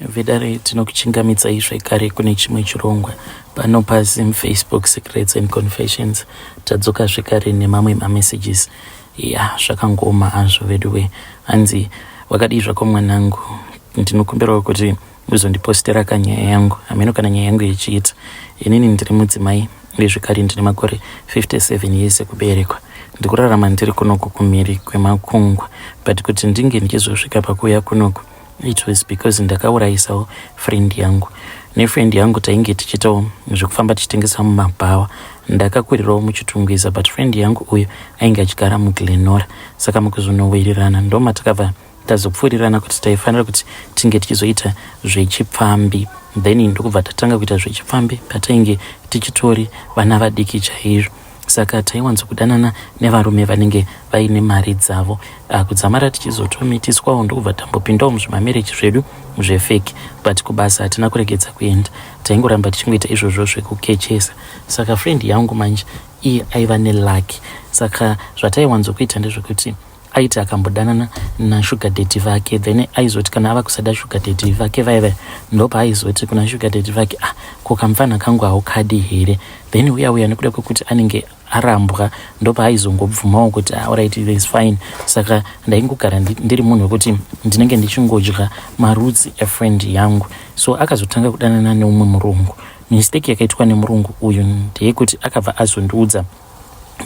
Vedare tinokuchingamidzai zvekare kune chimwe chirongwa pano paZim Facebook Secrets and Confessions. Tadzoka zvekare nemamwe mamessages. Ya, zvakangooma hazvo veduwe. Hanzi wakadii zvako mwanangu, ndinokumbirawo kuti uzondipostera kanyaya yangu, hameno kana nyaya yangu ichiita. Inini ndiri mudzimai uye zvekare ndine makore 57 years ekuberekwa. Ndikurarama ndiri kunoku kumhiri kwemakungwa, but kuti ndinge ndichizosvika pakuuya kunoku it was because ndakaurayisawo friend yangu. Nefriend yangu tainge tichiitawo zvekufamba tichitengesa mumabhawa. Ndakakurirawo muChitungwiza, but friend yangu uyu ainge achigara muGlenora. Saka mukuzonowirirana ndomatakabva tazopfuurirana kuti taifanira kuti tinge tichizoita zvechipfambi. Then ndokubva tatanga kuita zvechipfambi patainge tichitori vana vadiki chaizvo. Saka taiwanzokudanana nevarume vanenge vaine mari dzavo. Kudzamara tichizotomitiswawo ndokubva tambopindawo muzvimamereji zvedu zvefeki, but kubasa hatina kuregedza kuenda, taingoramba tichingoita izvozvo zvekukechesa. Saka friend yangu manje iye aiva nelucky, saka zvataiwanzokuita ndezvekuti aiti akambodanana nasugar daddy vake, then aizoti kana ava kusada sugar daddy vake vaiva, ndopaaizoti kuna sugar daddy vake, "Ah, ko kamufana kangu haukadi here?" Then uya uya nekuda kwekuti anenge arambwa, ndopaaizongobvumawo kuti, "Ah, alright, it is fine." Saka ndaingogara ndiri munhu wekuti ndinenge ndichingodya marutsi efriend yangu. So akazotanga kudanana neumwe murungu. Mistake yakaitwa nemurungu uyu ndeyekuti akabva azondiudza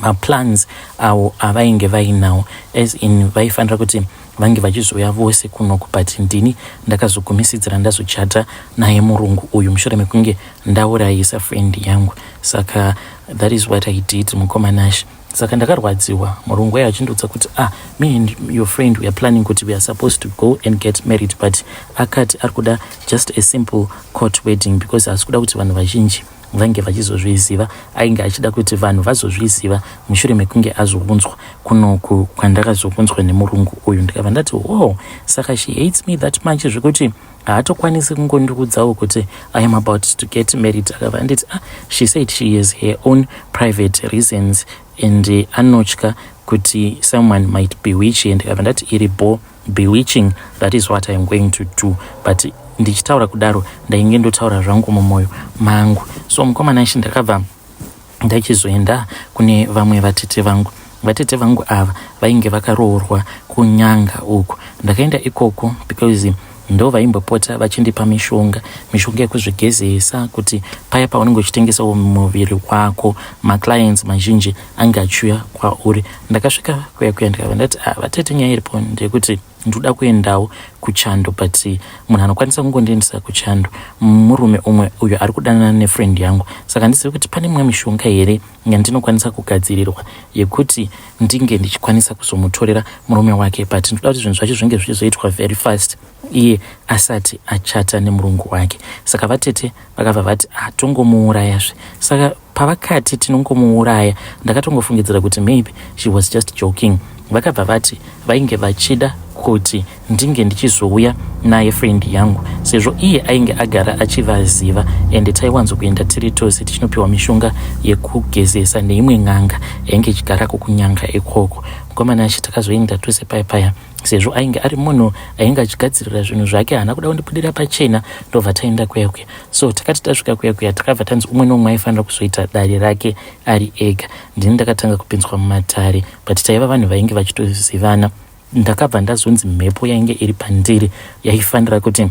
maplans avo avainge vainawo, as in vaifanira kuti vange vachizouya vose kunoku, but ndini ndakazogumisidzira ndazochata naye murungu uyu mushure mekunge ndaurayisa friend yangu. Saka that is what I did, mukomanashi. Saka ndakarwadziwa murungu uyo achindiudza kuti, "Ah, me and your friend, we are planning kuti we are supposed to go and get married," but akati ari kuda just a simple court wedding because haasi kuda kuti vanhu vazhinji vange vachizozviziva. Ainge achida kuti vanhu vazozviziva mushure mekunge azounzwa kunoku kwandakazounzwa nemurungu uyu. Ndikabva ndati, "Wow, saka she hates me that much zvekuti haatokwanisi kungondiudzawo kuti I am about to get married?" Akabva anditi, "Ah, she said she has her own private reasons and anotya kuti someone might bewitch her." Ndikabva ndati, "Iri bo bewitching, that is what I am going to do." But ndichitaura kudaro ndainge ndotaura zvangu mumwoyo mangu. So mukomana ishi, ndakabva ndachizoenda kune vamwe vatete vangu. Vatete vangu ava vainge vakaroorwa kuNyanga uku. Ndakaenda ikoko because ndo vaimbopota vachindipa mishonga, mishonga yekuzvigezesa, kuti paya paunenge uchitengesawo muviri wako maclients mazhinji ange achiuya kwauri. Ndakasvika kuya kuya, ndikabva ndati, "Ah, vatete, nyaya iripo ndeyekuti ndoda kuendawo kuchando, but munhu anokwanisa kungondiendesa kuchando murume umwe uyo ari kudanana nefriend yangu. Saka ndizive kuti pane mimwe mishonga here yandinokwanisa kugadzirirwa yekuti ndinge ndichikwanisa kuzomutorera murume wake, but ndoda kuti zvinhu zvacho zvinge zvichizoitwa very fast iye asati achata nemurungu wake." Saka vatete vakabva vati, "Ah, tongomuurayazve." Saka pavakati tinongomuuraya, ndakatongofungidzira kuti maybe she was just joking. Vakabva vati vainge vachida kuti ndinge ndichizouya naye friend yangu, sezvo iye ainge agara achivaziva ende taiwanzokuenda tiri tose tichinopiwa mishonga yekugezesa neimwe n'anga yainge ichigarako kuNyanga ikoko. Mukomana achi, takazoenda tose paya paya. Sezvo ainge ari munhu ainge achigadzirira zvinhu zvake, haana kuda kundibudira pachena. Ndobva taenda kuya kuya. So takati tasvika kuya kuya, takabva tanzi umwe neumwe aifanira kuzoita dare rake ari ega. Ndini ndakatanga kupinzwa mumatare, but taiva vanhu vainge vachitozivana. Ndakabva ndazonzi mhepo yainge iri pandiri yaifanira kuti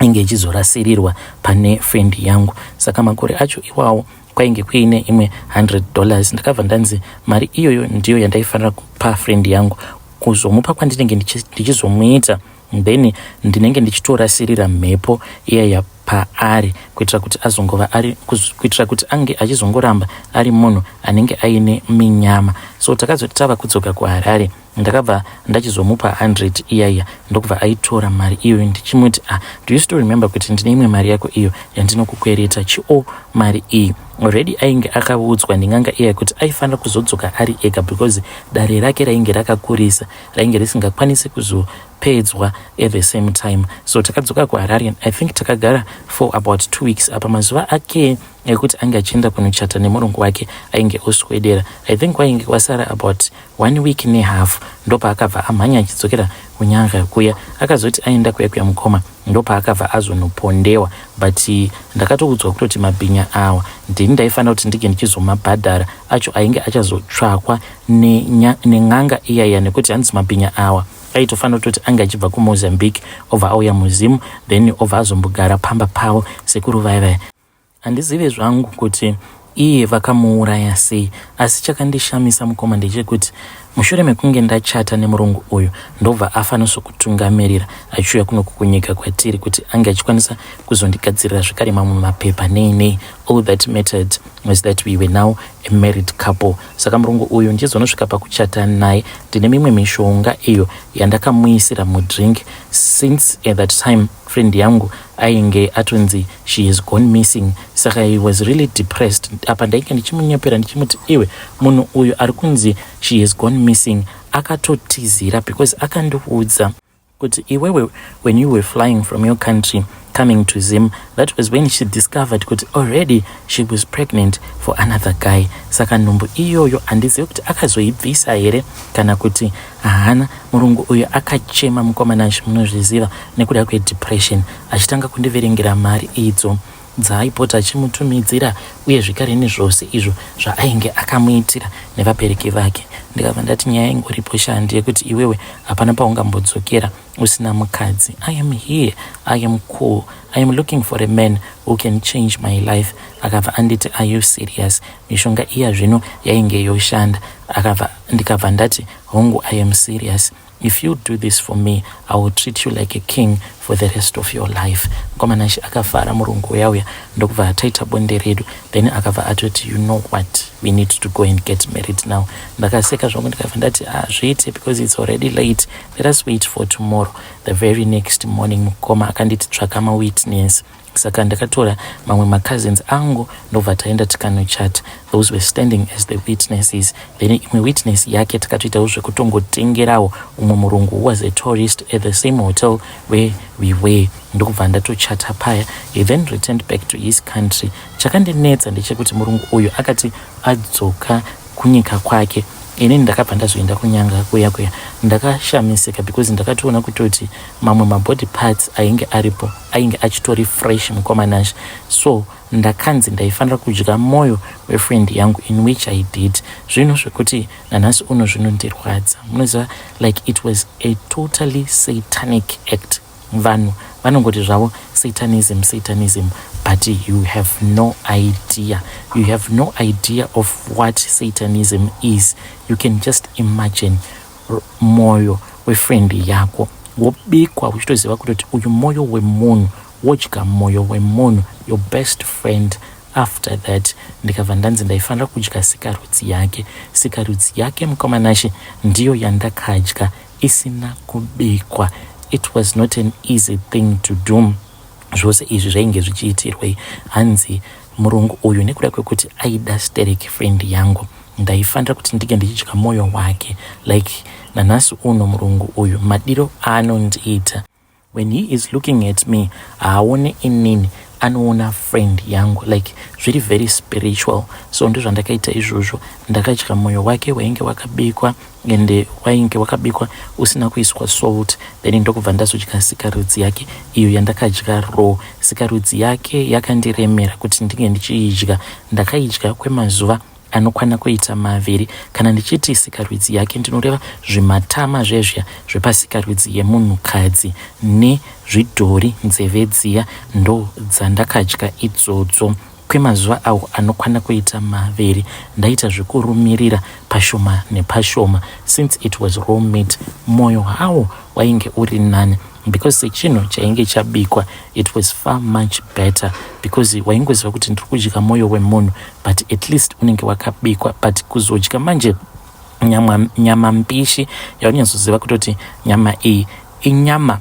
inge ichizorasirirwa pane friend yangu. Saka makore acho iwawo kwainge kuine imwe $100. Ndakabva ndanzi mari iyoyo ndiyo yandaifanira kupa friend yangu. Kuzomupa kwandinenge ndichizomuita, then ndinenge ndichitorasirira mhepo iyaya paari kuitira kuti azongova ari, kuitira kuti ange achizongoramba ari munhu anenge aine minyama. So takazoti tava kudzoka kuHarare, ndakabva ndachizomupa 100 iyaiya, ndokubva aitora mari iyoyo, ndichimuti, "Ah, do you still remember kuti ndine imwe mari yako iyo yandinokukwereta? Chio mari iyi." Already ainge akaudzwa nen'anga iya kuti aifanira kuzodzoka ari ega because dare rake rainge rakakurisa, rainge risingakwanisi kuzopedzwa at the same time. So takadzoka kuHarare. I think takagara for about 2 weeks. Apa mazuva ake ekuti ange achienda kunochata nemurungu wake ainge oswedera. I think wainge wasara about one week nehalf. Ndopaakabva amhanya achidzokera kunyanga kuya. Akazoti aenda kuya kuya, mukoma, ndopaakabva azonopondewa. But ndakatoudzwa kutoti mabhinya awa ndini ndaifanira kuti ndinge ndichizomabhadhara acho ainge achazotsvakwa nen'anga iyaya, nekuti hanzi mabhinya awa aitofanira kutoti ange achibva kuMozambique, obva auya muZimu, then obva azombogara pamba pavo sekuru vaya vaya. Handizive zvangu kuti iye vakamuuraya sei, asi chakandishamisa, mukoma, ndechekuti mushure mekunge ndachata nemurungu uyu, ndobva afanira achiuya kuno kunyika kwatiri kuti ange achikwanisa kuzondigadzirira zvekare mamwe mapepa nei nei. All that mattered was that we were now a married couple. Saka murungu uyu ndichizonosvika pakuchata naye, ndine mimwe mishonga iyo yandakamuisira mudrink. Since at that time friend yangu ainge atonzi she has gone missing, saka he was really depressed. Apa ndainge ndichimunyepera ndichimuti, "Iwe, munhu uyu ari kunzi she has gone missing akatotizira because akandiudza kuti iwewe, when you were flying from your country coming to Zim, that was when she discovered kuti already she was pregnant for another guy." Saka nhumbu iyoyo handizivi kuti akazoibvisa here kana kuti haana. Murungu uyu akachema, mukoma Nashe, munozviziva, nekuda kwedepression, achitanga kundiverengera mari idzo dzaaipota achimutumidzira, uye zvekare nezvose izvo zvaainge akamuitira nevabereki vake. Ndikabva ndati, "Nyaya ingoripo shandi yekuti iwewe hapana paungambodzokera usina mukadzi. I am here, I am cool, I am looking for a man who can change my life." Akabva anditi, "Are you serious?" Mishonga iya zvino yainge yoshanda. Akabva, ndikabva ndati, "Hongu, I am serious. If you do this for me, I will treat you like a king for the rest of your life." Mukoma Nashe, akafara murungu uya uya, ndokubva taita bonde redu. Then akabva atoti, "You know what? We need to go and get married now." Ndakaseka zvangu, ndikabva ndati, "Hazviite because it's already late. Let us wait for tomorrow." The very next morning, mukoma, akanditi, "Tsvaka mawitness." Saka ndakatora mamwe macousins angu, ndobva taenda tikanochata. Those were standing as the witnesses. Then imwe witness yake takatoitawo zvekutongotengerawo umwe murungu who was a tourist at the same hotel where we were, ndokubva ndatochata paya. He then returned back to his country. Chakandinetsa ndechekuti murungu uyu akati adzoka kunyika kwake, inini ndakabva ndazoenda kunyanga kuya kuya. Ndakashamisika because ndakatoona kutoti mamwe mabody parts ainge aripo ainge achitori fresh, mukoma Nashe. So ndakanzi ndaifanira kudya mwoyo wefriend yangu, in which I did. Zvinhu zvekuti nanhasi uno zvinondirwadza, munoziva, like it was a totally satanic act. Vanhu vanongoti zvavo satanism, satanism, but you have no idea. You have no idea of what satanism is. You can just imagine mwoyo wefriend yako wobikwa, uchitoziva kutoti uyu mwoyo wemunhu, wodya mwoyo wemunhu, your best friend. After that ndikabva ndanzi ndaifanira kudya sikarudzi yake. Sikarudzi yake, mukoma Nashe, ndiyo yandakadya isina kubikwa. It was not an easy thing to do. Zvose izvi zvainge zvichiitirwei? Hanzi murungu uyu, nekuda kwekuti aida sterek friend yangu, ndaifanira kuti ndinge ndichidya mwoyo wake. Like nanhasi uno murungu uyu, madiro aanondiita, when he is looking at me, haaone inini, anoona friend yangu. Like zviri very spiritual. So ndozvandakaita izvozvo. Ndakadya mwoyo wake wainge wakabikwa, ende wainge wakabikwa usina kuiswa salt. Then ndokubva ndazodya sikarudzi yake iyo yandakadya raw. Sikarudzi yake yakandiremera kuti ndinge ndichiidya. Ndakaidya kwemazuva anokwana kuita 2. Kana ndichiti sikarudzi yake, ndinoreva zvimatama zvezviya zvepasikarudzi yemunhukadzi nezvidhori, nzeve dziya, ndo dzandakadya idzodzo kwemazuva awo anokwana kuita 2. Ndaita zvekurumirira pashoma nepashoma. Since it was raw meat, mwoyo hawo wainge uri nani because sechinhu chainge chabikwa it was far much better, because waingoziva kuti ndiri kudya mwoyo wemunhu, but at least unenge wakabikwa. But kuzodya manje nyama, nyama mbishi yaunyazoziva kutoti nyama iyi inyama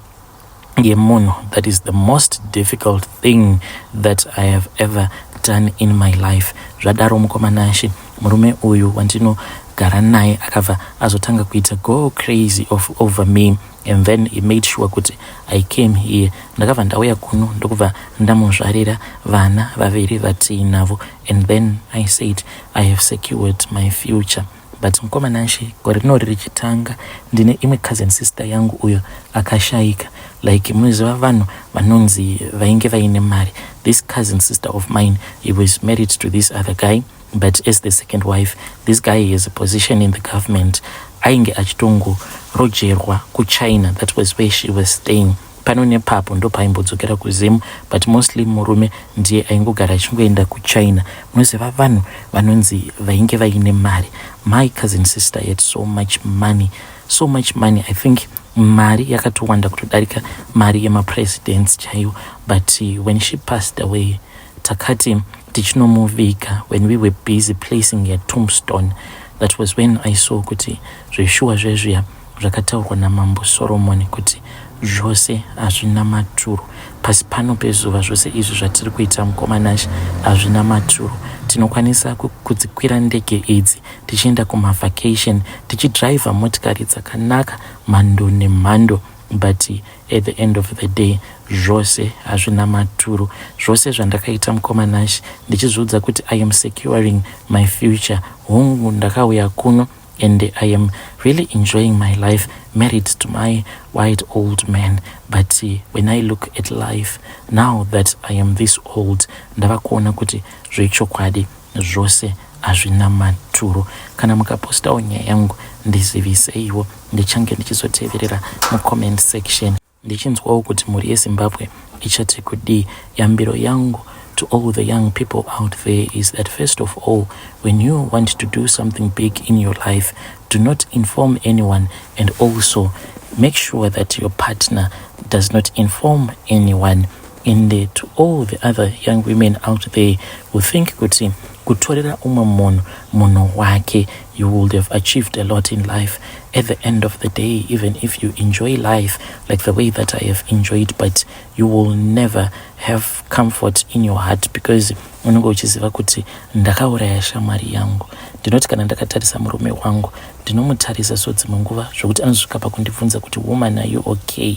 yemunhu, that is the most difficult thing that I have ever done in my life. Zvadaro, mukoma Nashe, murume uyu wandino Ndakagara naye, akabva azotanga kuita go crazy over me, and then he made sure kuti I came here. Ndakabva ndauya kuno, ndokubva ndamuzvarira vana vaviri vatiinavo, and then I said I have secured my future. But mukoma Nashe, gore rinori richitanga, ndine imwe cousin sister yangu uyo akashayika. Like, munoziva vanhu vanonzi vainge vaine mari. This cousin sister of mine, he was married to this other guy, but as the second wife. This guy has a position in the government. Ainge achitongorojerwa kuChina. That was where she was staying. Pano nepapo ndo paaimbodzokera kuZimu, but mostly murume ndiye aingogara achingoenda kuChina. Munoziva vanhu vanonzi vainge vaine mari. My cousin sister had so much money, so much money. I think mari yakatowanda kutodarika mari yemapresidents chaiwo. But when she passed away, takati tichinomuviga, when we were busy placing a tombstone, that was when I saw kuti zveshuwa zvezviya zvakataurwa naMambo Solomoni kuti zvose hazvina maturo pasi pano pezuva. Zvose izvi zvatiri kuita, mukoma Nashe, hazvina maturo. Tinokwanisa kudzikwira ndege idzi tichienda kumavacation, tichidhiraivha motikari dzakanaka, mhando nemhando, but at the end of the day zvose hazvina maturo. Zvose zvandakaita, mukoma Nashe, ndichizviudza kuti I am securing my future, hongu, ndakauya kuno and I am really enjoying my life married to my white old man. But when I look at life now that I am this old, ndava kuona kuti zvechokwadi zvose hazvina maturo. Kana mukapostawo nyaya yangu, ndiziviseiwo. Ndichange ndichizoteverera mucomment section, ndichinzwawo kuti mhuri yeZimbabwe ichati kudii. Yambiro yangu to all the young people out there is that, first of all, when you want to do something big in your life, do not inform anyone, and also make sure that your partner does not inform anyone. And to all the other young women out there who think kuti kutorera umwe munhu munhu wake, you would have achieved a lot in life, at the end of the day, even if you enjoy life like the way that I have enjoyed, but you will never have comfort in your heart, because unenge uchiziva kuti ndakauraya shamwari yangu. Ndinoti kana ndakatarisa murume wangu, ndinomutarisa so dzimwe nguva zvokuti anosvika pakundibvunza kuti, "Woman, are you okay?"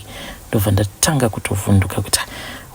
Ndobva ndatanga kutovhunduka kuti,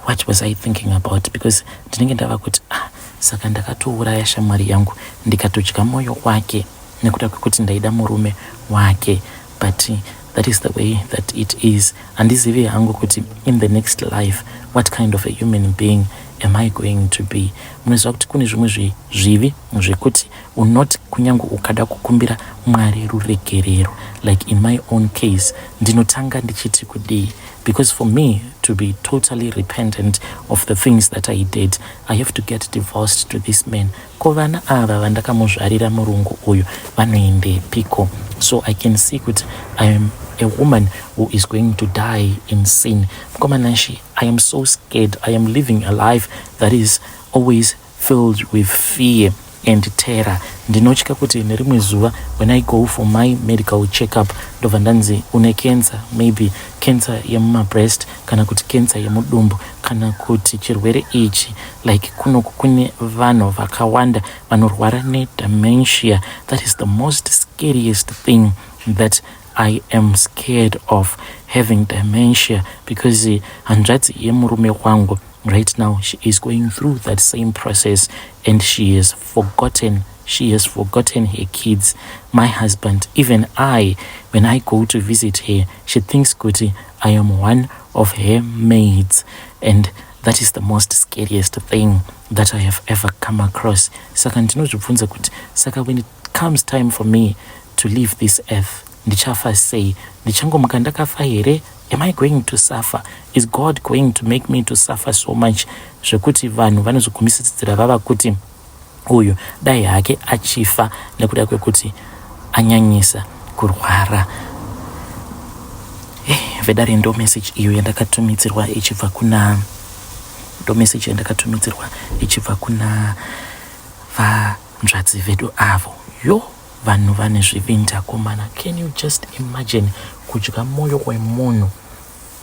"What was I thinking about?" Because ndinenge ndava kuti, "Ah, saka ndakatouraya shamwari yangu, ndikatodya mwoyo wake nekuda kwekuti ndaida murume wake." But that is the way that it is. Handizivi hangu kuti in the next life what kind of a human being am I going to be. Munoziva kuti kune zvimwe zvivi zvekuti unoti kunyange ukada kukumbira Mwari ruregerero, like in my own case, ndinotanga ndichiti kudii? Because for me to be totally repentant of the things that I did, I have to get divorced to this man. Ko vana ava vandakamuzvarira murungu uyu vanoendepiko? So I can see kuti I am a woman who is going to die in sin. Mukoma Nashe, I am so scared. I am living a life that is always filled with fear and terror. Ndinotya kuti nerimwe zuva, when I go for my medical checkup, ndobva ndanzi une cancer, maybe cancer yemumabreast, kana kuti cancer yemudumbu, kana kuti chirwere ichi. Like, kunoku kune vanhu vakawanda vanorwara nedementia. That is the most scariest thing that I am scared of, having dementia, because hanzvadzi yemurume wangu right now, she is going through that same process and she has forgotten her kids, my husband, even I. When I go to visit her, she thinks kuti I am one of her maids, and that is the most scariest thing that I have ever come across. Saka ndinozvibvunza kuti, saka when it comes time for me to leave this earth, ndichafa sei? Ndichangomuka ndakafa here? Am I going to suffer? Is God going to make me to suffer so much zvekuti vanhu vanozogumisidzira vava kuti uyu dai hake achifa nekuda kwekuti anyanyisa kurwara? Vedare, ndo message iyo yandakatumidzirwa ichibva kuna, ndo message yandakatumidzirwa ichibva kuna vanzvadzi vedu avo. Yo, vanhu vane zvivindi, akomana. Can you just imagine kudya mwoyo wemunhu?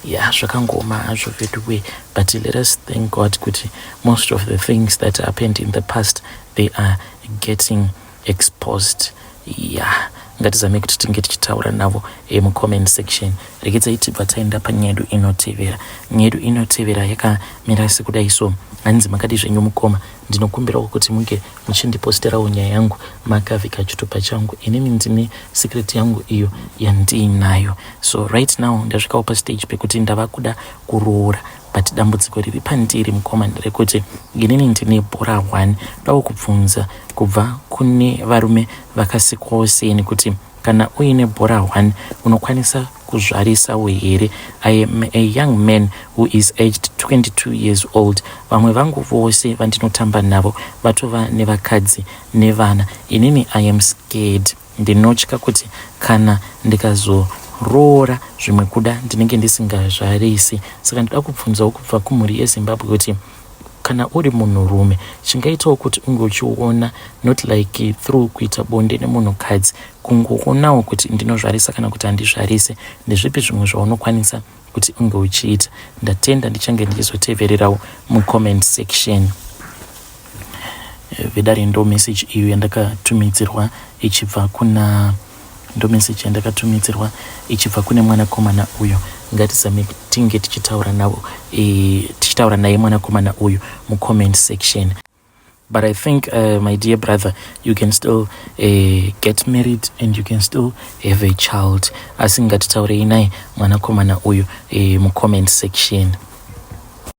Ya, zvakangoma hazvo veduwe, but let us thank God kuti most of the things that happened in the past, they are getting exposed. Ya, ngatizame kuti tinge tichitaura navo mucomment section. Regedzai tibva taenda panyaya yedu inotevera. Nyaya yedu inotevera yakamira sekudai so. Hanzi, "Makadi zvenyu mukoma? Ndinokumbirawo kuti munge muchindiposterawo nyaya yangu makavhika chitupa changu. Inini ndine secret yangu iyo yandiinayo. So right now ndasvikawo pastage pekuti ndava kuda kuroora, but dambudziko riri pandiri, mukoma, nderekuti inini ndine bhora 1. Dawo kubvunza kubva kune varume vakasikwawo seni kuti kana uine bhora 1 unokwanisa kuzvarisawo here? I am a young man who is aged 22 years old. Vamwe vangu vose vandinotamba navo vatova nevakadzi nevana. Inini I am scared. Ndinotya kuti kana ndikazoroora, zvimwe kuda ndinenge ndisingazvarisi. Saka ndoda kubvunzawo kubva kumhuri yeZimbabwe kuti kana uri munhurume, chingaitawo kuti unge uchiona, not like through kuita bonde nemunhukadzi, kungoonawo kuti ndinozvarisa kana kuti handizvarise, ndezvipi zvimwe zvaunokwanisa kuti unge uchiita? Ndatenda, ndichange ndichizotevererawo mucomment section." Vedare, ndo message iyo yandakatumidzirwa ichibva kuna, ndo message yandakatumidzirwa ichibva kune mwanakomana uyo. Ngatizame tinge tichitaura navo, tichitaura naye mwanakomana uyu mucomment section. But I think, my dear brother, you can still get married and you can still have a child. Asi ngatitaurei naye mwanakomana uyu mucomment section.